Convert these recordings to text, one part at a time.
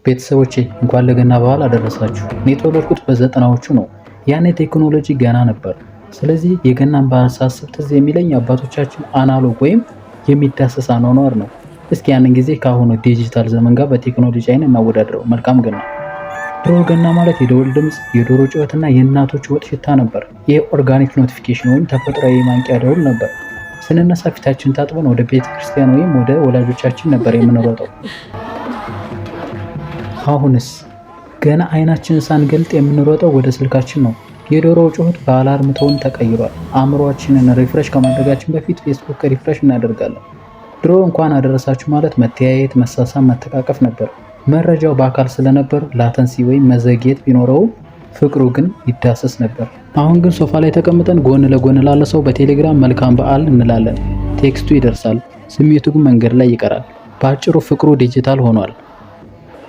ቤተሰቦቼ፣ እንኳን ለገና በዓል አደረሳችሁ። እኔ የተወለድኩት በ90ዎቹ ነው። ያኔ ቴክኖሎጂ ገና ነበር። ስለዚህ የገናን በዓል ሳስብ ትዝ የሚለኝ አባቶቻችን analog ወይም የሚዳሰስ አኗኗር ነው። እስኪ ያንን ጊዜ ከአሁኑ ዲጂታል ዘመን ጋር በቴክኖሎጂ አይን እናወዳድረው። መልካም ገና። ድሮ ገና ማለት የደወል ድምፅ፣ የዶሮ ጩኸትና የእናቶች ወጥ ሽታ ነበር። ይህ organic notification ወይም ተፈጥሯዊ የማንቂያ ደውል ነበር። ስንነሳ ፊታችን ታጥበን ወደ ቤተ ክርስቲያን ወይም ወደ ወላጆቻችን ነበር የምንሮጠው። አሁንስ ገና አይናችንን ሳንገልጥ የምንሮጠው ወደ ስልካችን ነው። የዶሮው ጩኸት በ alarm tone ተቀይሯል። አእምሯችንን refresh ከማድረጋችን በፊት ፌስቡክ refresh እናደርጋለን። ድሮ እንኳን አደረሳችሁ ማለት መተያየት፣ መሳሳም፣ መተቃቀፍ ነበር። መረጃው በአካል ስለነበር latency ወይም መዘግየት ቢኖረውም ፍቅሩ ግን ይዳሰስ ነበር። አሁን ግን ሶፋ ላይ ተቀምጠን ጎን ለጎን ላለ ሰው በቴሌግራም መልካም በዓል እንላለን። Text ኡ ይደርሳል፣ ስሜቱ ግን መንገድ ላይ ይቀራል። በአጭሩ ፍቅሩ ዲጂታል ሆኗል።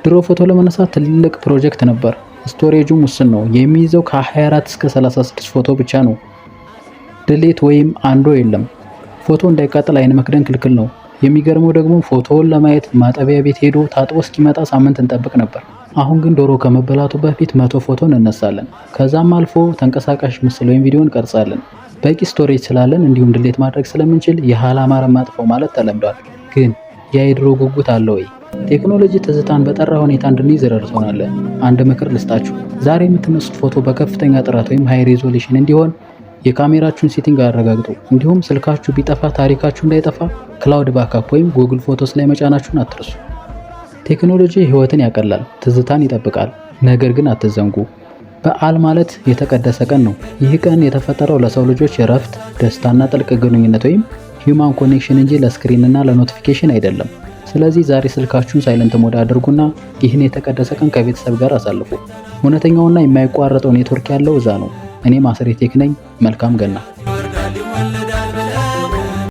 ድሮ ፎቶ ለመነሳት ትልቅ ፕሮጀክት ነበር። Storage ኡም ውስን ነው። የሚይዘው ከ24 እስከ 36 ፎቶ ብቻ ነው። Delete ወይም undo የለም። ፎቶ እንዳይቃጠል አይን መክደን ክልክል ነው። የሚገርመው ደግሞ ፎቶውን ለማየት ማጠቢያ ቤት ሄዶ ታጥቦ እስኪመጣ ሳምንት እንጠብቅ ነበር። አሁን ግን ዶሮ ከመበላቱ በፊት 100 ፎቶ እንነሳለን። ከዛም አልፎ ተንቀሳቃሽ ምስል ወይም ቪዲዮ እንቀርጻለን። በቂ storage ስላለን እንዲሁም delete ማድረግ ስለምንችል የኋላ ማጥፈው ማለት ተለምዷል። ግን ያ የድሮ ጉጉት አለ ወይ? ቴክኖሎጂ ትዝታን በጠራ ሁኔታ እንድንይዝ ረድቶናል። አንድ ምክር ልስጣችሁ። ዛሬ የምትነሱት ፎቶ በከፍተኛ ጥራት ወይም high resolution እንዲሆን የካሜራችሁን setting አረጋግጡ። እንዲሁም ስልካችሁ ቢጠፋ ታሪካችሁ እንዳይጠፋ cloud backup ወይም Google Photos ላይ መጫናችሁን አትርሱ። ቴክኖሎጂ ህይወትን ያቀላል፣ ትዝታን ይጠብቃል። ነገር ግን አትዘንጉ፣ በዓል ማለት የተቀደሰ ቀን ነው። ይህ ቀን የተፈጠረው ለሰው ልጆች እረፍት፣ ደስታና ጥልቅ ግንኙነት ወይም human connection እንጂ ለ screen እና ለ notification አይደለም። ስለዚህ ዛሬ ስልካችሁን silent mode አድርጉና ይህን የተቀደሰ ቀን ከቤተሰብ ጋር አሳልፉ። እውነተኛውና የማይቋረጠው ኔትወርክ ያለው እዛ ነው። እኔ ማስሬ ቴክ ነኝ። መልካም ገና። ይወርዳል ይወለዳል።